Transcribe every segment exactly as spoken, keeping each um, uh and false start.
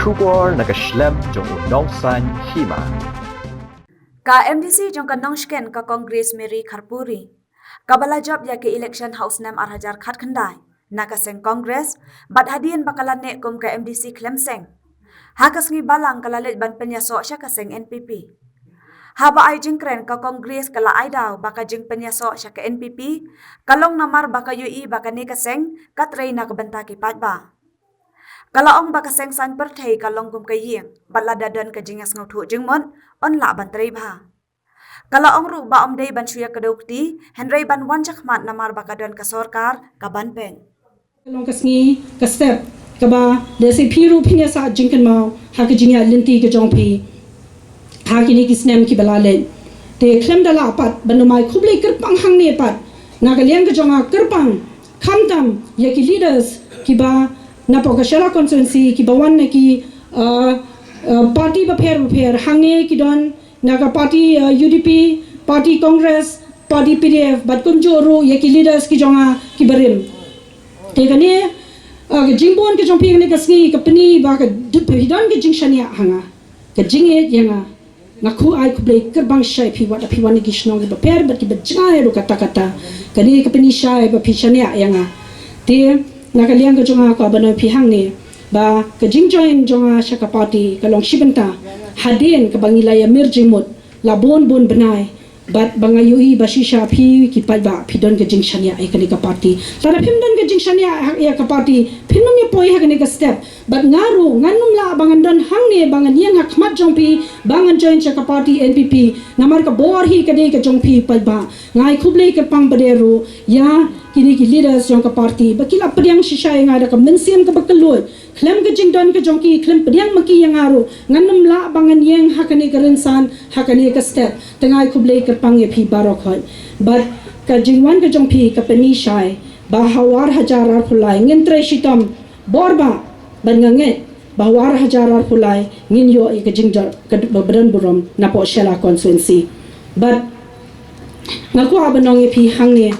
Khubor na ka shlem jong u nongsan hima. Ka M D C jong ka nongshken ka Congress Mary Kharpuri, kaba la jop ïa ka election ha u snem ar hajar khatkhyndai na ka seng Congress, bad hadien ba ka la neh kum ka M D C khlem seng, ha ka sngi Balang ka la leit ban pynïasoh sha ka seng N P P. Haba ai jingkren, ka Congress ka la ai daw ba ka jingpynïasoh sha ka N P P ka long namar ba ka ïohi ba kane ka seng ka trei na ka bynta ki paidbah. Ka la ong ba ka seng saiñ pyrthei ka long kum ka ïing, bad lada don ka jingïasngewthuh jingmut, yn lah ban trei bha. Ka la ong ruh ba ym dei ban shu ïakdew kti, hynrei ban wan shakhmat namar ba ka don ka sorkar kaban peit. Ka long ka sngi, ka step, kaba lehse phi ruh phin ïa sah jingkynmaw ha ka jingïaid lynti ka jong phi ha kine ki snem kiba la leit. Te khlem da lah pat ban ym ai khublei kyrpang hangne pat, na ka liang ka jong nga kyrpang khamtam ïa ki leaders kiba napoh ka Shella constituency, kiba wan na ki, uh, uh, party bapher bapher, hangne ki don na ka party, uh, U D P, party Congress, party P D F, bad kumjuh ruh ïa ki leaders ki jong nga kiba rim. Te kane, uh, ka jingbun ka jong phi kane ka sngi ka pyni ba ka dut phi don ka jingshaniah ha nga, ka jingïeit ïa nga. Nga khublei ai khublei kyrpang shai phi, wat la phi wan na ki shnong kiba pher bad kiba jngai ruh katta katta. Kane ka pyni shai ba phi shaniah ïa nga. Te na ka liang ka jong nga, kwah ban ong ïa phi hangne ba ka jingjoin jong nga sha ka party ka long shi bynta hadien kaba ngi la ïamir jingmut la bun bun bnai, bad ba nga ïohi ba shisha phi ki paidbah phi don ka jingshaniah ïa kane ka party. Lada phim don ka jingshaniah ha, ïa ka party, phin ym ïa poi ha kane ka step. Bad nga ruh ngan ym lah ba ngan don hangne ba ngan ïeng ha khmat jong phi ba ngan join sha ka party N P P, namar ka bor hi ka dei ka jong phi paidbah. Nga ai khublei kyrpang pat ruh ïa kine ki leaders jong ka party ba ki la pdiang shisha ïa nga da ka mynsiem kaba kylluid, khlem ka jingdon ka jong ki, khlem pdiang ma ki ïa nga ruh, ngan ym lah ba ngan ïeng ha kane ka rynsan, ha kane ka step. Te nga ai khublei kyrpang ïa phi baroh khoit. Bad ka jingwan ka jong phi ka pyni shai ba ha u ar hajar arphew lai ngin trei shitom bor bha, bad nga ngeit ba ha u ar hajar arphew lai ngin ïoh ïa ka jingjop kaba don burom napoh Shella constituency. Bad nga kwah ban ong ïa phi hangne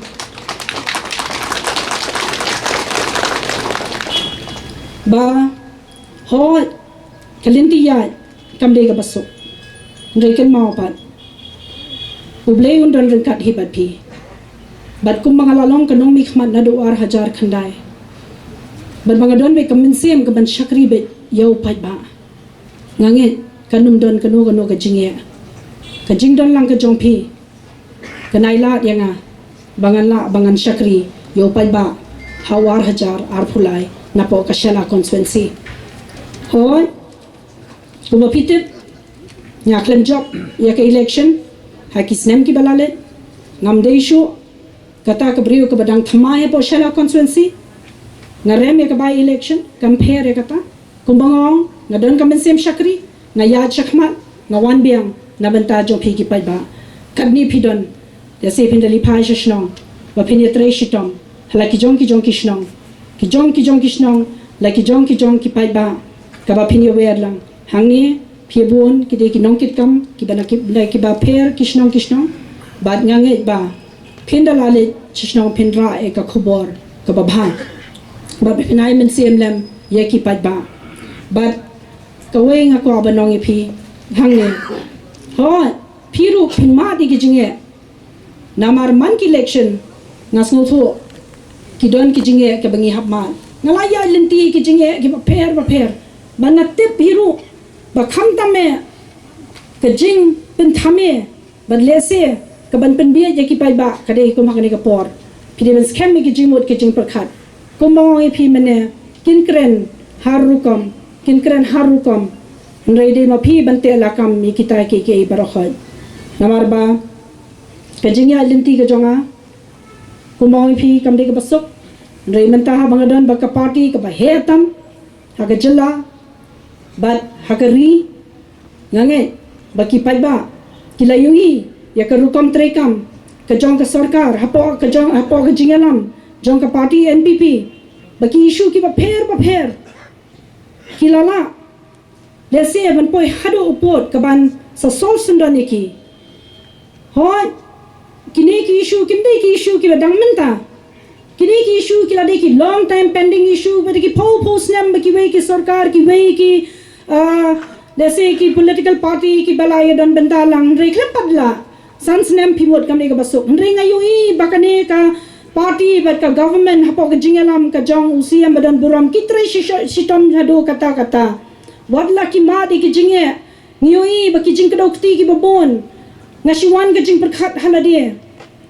ba hooid, ka lynti ïaid kam dei kaba suk. Hynrei kynmaw pat, U Blei un don ryngkat hi bad phi. Bad kumba nga la long ka nongmihkhmat naduh u ar hajar khyndai, bad ba nga don beit ka mynsiem kaban shakri beit ïa u paidbah, nga ngeit kan ym don kano kano ka jingeh. Ka jingdon lang ka jong phi kan ai lad ïa nga ba ngan lah ba ngan shakri ïa u paidbah ha u ar hajar arphew lai napoh ka Shella constituency. Hooid, kumba phi tip, nga khlem jop ïa ka election ha ki snem kiba la leit. Ngam dei shuh kata ka briew kaba dang thymmai hapoh Shella constituency. Nga rem ïa ka by election, kam pher ïa kata. Kumba nga ong, nga don ka mynsiem shakri, nga ïaid shakhmat, nga wan biang na bynta jong phi ki paidbah. Katne phi don, lehse phin da leit phai sha shnong ba phin ïatrei shitom ha la ki jong ki jong ki shnong, ki jong ki jong ki shnong, la ki jong ki jong ki paidbah, kaba phin ïawer lang. Hangne phi bun ki dei ki nongkitkam kiba na ki, na kiba pher ki shnong ki shnong. Bad nga ngeit ba phin da la leit sha shnong phin rah ïa ka khubor kaba bha, bad phin ai mynsiem lem ïa ki paidbah. Bad kawei nga kwah ban ong ïa phi hangne, hooid, phi ruh phin mad ïa ki jingeh. Namar man ki election nga sngewthuh ki don ki jingeh kiba ngi hap mad. Nga la ïaid lynti ki jingeh kiba pher ba pher, bad nga tip hi ruh ba khamtam eh ka jingpynthame bad lehse kaban pynbiej ïa ki paidbah ka dei kum ha kane ka por. Phi dei ban skhem ïa ki jingmut ki jingpyrkhat. Kumba ong ïa phi mynne, kin kren har rukom, kin kren har rukom. Hynrei dei ma phi ban teh lakam ïa kita kiei kiei baroh khoit. Namar ba ka jingïaid lynti ka jong nga, kumba ong ïa phi, kam dei kaba suk. Hynrei mynta haba nga don bad ka party kaba heh tam ha ka jylla bad ha ka ri, nga ngeit ba ki paidbah ki la ïohi ïa ka rukom treikam ka jong ka sorkar hapoh ka jong, hapoh ka jingïalam jong ka party N P P, ba ki issue kiba pher ba pher ki la lah lehse ban poi haduh u pud kaban sa solve syndon ïa ki. Hooid, kine ki issue kim dei ki issue kiba dang mynta. Kine ki issue ki la dei ki long time pending issue, ba dei ki phew phew snem ba kiwei ki sorkar, kiwei ki, Ah, lehse ki political party kiba la ïa don bynta lang, hynrei khlem pat la san snem phi mut kam dei kaba suk. Hynrei nga ïohi ba kane ka party bad ka government hapoh ka jingïalam ka jong u CM ba don burom ki trei shi-, shi-, shitom haduh katta katta. Wat la ki mad ïa ki jingeh, ngi ïohi ba ki jingkdew kti kiba bun. Nga shu wan ka jingpyrkhat ha lade.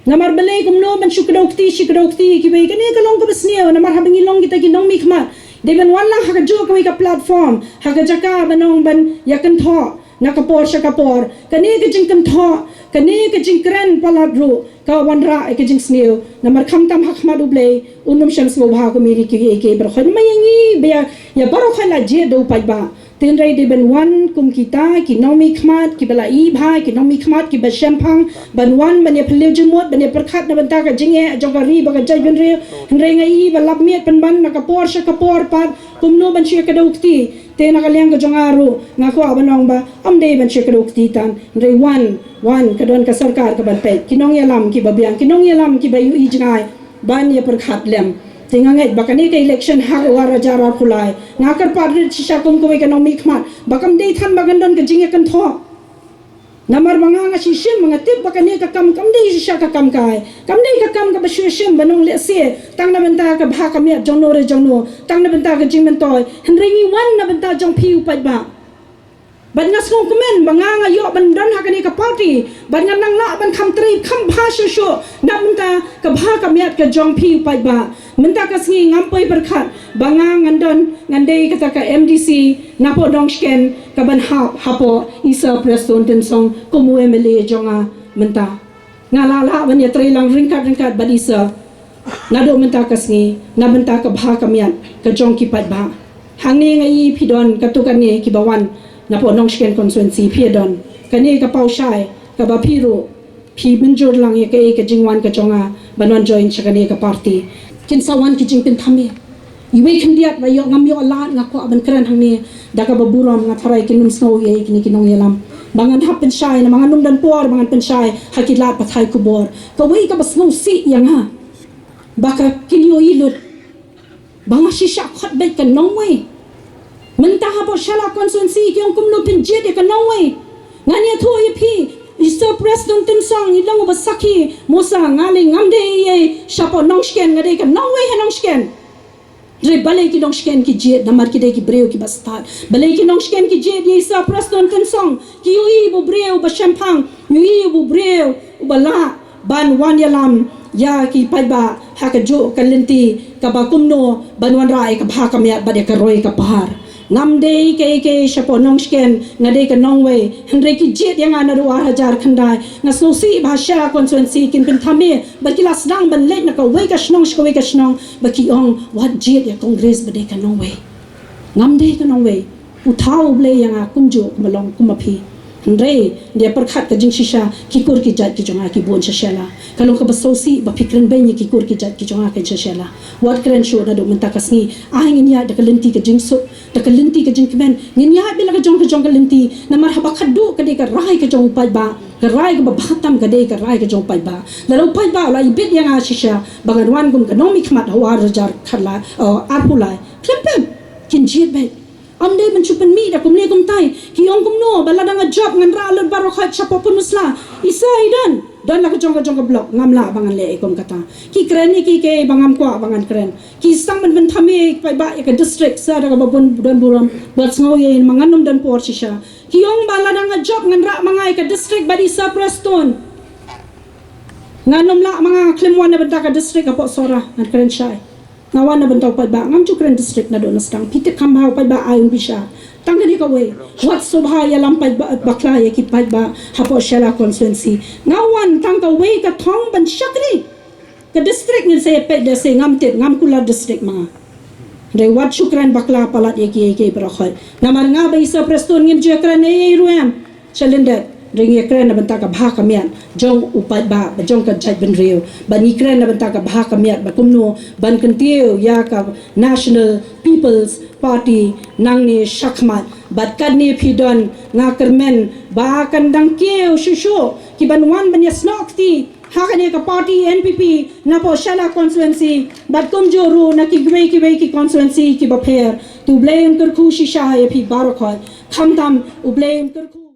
Namar balei kumno ban shu kdew kti, shu kdew kti kiwei, kane ka long kaba sniew, namar haba ngi long kita ki nongmihkhmat, dei ban wan lang ha kajuh kawei ka platform, ha ka jaka ban ong ban ïa kynthoh na ka por sha ka por. Kane ka jingkynthoh, kane ka jingkren palat ruh ka wanrah ïa ka jingsniew. Namar khamtam ha khmat U Blei un ym shym sngewbha kum ïa kiei kiei baroh khoit. Ma ïa ngi ba ïa, ïa baroh khoit la jied da u paidbah. Te hynrei dei ban wan kum kita ki nongmihkhmat kiba la ibha, ki nongmihkhmat kiba shemphang, ban wan ban ïa phylliew jingmut, ban ïa pyrkhat na bynta ka jingeh jong ka ri bad ka jaitbynriew. Hynrei nga i ba lap miet pynban na ka por sha ka por pat kumno ban shu ïa kdew kti. Te na ka liang ka jong nga ruh nga kwah ban ong ba ym dei ban shu ïa kdew kti tang. Hynrei wan, wan ka don ka sorkar ka ban peit, ki nongïalam kiba biang, ki nongïalam kiba ïohi jngai ban ïa pyrkhat lem. Te nga ngeit ba kane ka election ha ka ar hajar arphew lai, nga kyrpad rit shisha kum kawei ka nongmihkhmat ba kam dei than ba kan don ka jingïakynthoh. Namar ba nga, nga shu shim, ba nga tip ba kane ka kam kam dei shisha ka kam kai, kam dei ka kam kaba shu shim ban ong lehse tang na bynta ka bha ka miat jong no re jong no, tang na bynta ka jingmyntoi. Hynrei ngi wan na bynta jong phi u paidbah. Bad nga sngewkmen ba nga, nga ïoh ban don ha kane ka party, bad nga nang lah ban kham trei kham bha shuh shuh na bynta ka bha ka miat ka jong phi u paidbah. Mynta ka sngi ngam poi pyrkhat ba nga ngan don, ngan dei kata ka MDC napoh Nongshken ka ban hap hapoh i Sir Prestone Tynsong kum u MLA jong nga mynta. Nga la lah ban ïatrei lang ryngkat ryngkat bad i Sir naduh mynta ka sngi na bynta ka bha ka miat ka jong ki paidbah. Hangne nga i phi don katto katne kiba wan napoh Nongshken constituency, phi don kane ka paw shai kaba phi ruh phi mynjur lang ïa kaei ka jingwan ka jong nga ban wan join sha kane ka party. Kin sa wan ki jingpynthame. Iwei khyndiat ba ïoh ngam ïoh lad, nga kwah ban kren hangne da kaba burom, nga tharai kin ym sngew ïa kine ki nongïalam ba ngan hap pynshai, namar ngan ym don por ba ngan pynshai ha ki lad pathai khubor. Kawei kaba sngewsih ïa nga ba ka, kin ïohi lut ba nga shisha khot beit ka nongwei. Mynta hapoh Shella constituency ki ong kumno pynjied ïa ka nongwei. Ngan ïathuh ïa phi, i Sir Prestone Tynsong i long uba sakhi, Musa, nga lei ngam dei ei ei shapoh Nongshken, nga dei ka nongwei ha Nongshken. Hynrei balei ki Nongshken ki jied? Namar ki dei ki briew kiba stad. Balei ki Nongshken ki jied ïa i Sir Prestone Tynsong? Ki ïohi ba u briew ba shemphang, ïohi ba u briew uba lah ban wan ïalam ïa ki paidbah ha kajuh ka lynti kaba kumno ban wanrah ïa ka bha ka miat bad ïa ka roi ka par. Ngam dei kaei kaei shapoh Nongshken, nga dei ka nongwei. Hynrei ki jied ïa nga naduh ar hajar khyndai. Nga sngewsih ba ha Shella constituency kin pynthame bad ki la sdang ban leit na kawei ka shnong sha kawei ka shnong ba ki ong wat jied ïa Congress ba dei ka nongwei. Ngam dei ka nongwei. U thaw U Blei ïa nga kumjuh, kum long kum ma phi. Hynrei nda pyrkhat ka jingshisha, ki kur ki jait ki jong nga ki bun sha Shella. Ka long kaba sngewsih ba phi kren beiñ ïa ki kur ki jait ki jong nga kein sha Shella. Wat kren shuh naduh mynta ka sngi. Ai ngin ïaid da ka lynti ka jingsuk, da ka lynti ka jingkmen. Ngin ïaid beit la ka jong ka jong ka lynti. Namar haba khatduh ka dei ka rai ka jong u paidbah, ka rai kaba bha tam ka dei ka rai ka jong u paidbah. Lada u paidbah u la ibit ïa nga shisha ba ngan wan kum ka nongmihkhmat ha u ar hajar khatlai, oh, arphew lai, khlem pep kin jied beit. Ym dei ban shu pynmih da kumne kumtai. Ki ong kumno ba lada nga jop ngan rah lut baroh khoit shapoh Pynursla. I Sir i don, don la ka jong ka jong ka block, ngam lah ba ngan leh ei kum kata. Ki kren ïa kiei kiei ba ngam kwah ba ngan kren. Ki sdang ban pynthame ïa ki paidbah ïa ka district, Sir da kaba bun don burom, bad sngew ïa i, ma ngan ym don por shisha. Ki ong ba lada nga jop ngan rah ma nga ïa ka district bad i Sir Prestone. Ngan ym lah ma nga, khlem wan na bynta ka district hapoh Sohra, ngan kren shai. Nga wan na bynta u paidbah, ngam ju kren district naduh na sdang. Phi tip kham bha u paidbah ai un bishar. Tang kane kawei. Wat sngewbha ïalam paidbah bakla ïa ki paidbah hapoh Shella constituency. Nga wan tang kawei ka thong ban shakri. Ka district ngin sa ïa peit da se ngam tip, ngam kular district ma nga. Hynrei wat shu kren bakla palat ïa kiei kiei baroh khoit. Namar nga bad i Sir Prestone ngim ju ïa kren ei ei ruh em sha lyndet. Hynrei ngi ïa kren na bynta ka bha ka miat jong u paidbah bad jong ka jaitbynriew. Bad ngi kren na bynta ka bha ka miat bad kumno ban kyntiew ïa ka National People's Party nangne shakhmat. Bad katne phi don, nga kyrmen ba kan dang kiew shuh shuh ki ban wan ban ïasnoh kti ha kane ka party N P P napoh Shella constituency bad kumjuh ruh na kiwei kiwei ki constituency kiba pher. To U Blei un kyrkhu shisha ïa phi baroh khoit. Khamtam U Blei un kyrkhu.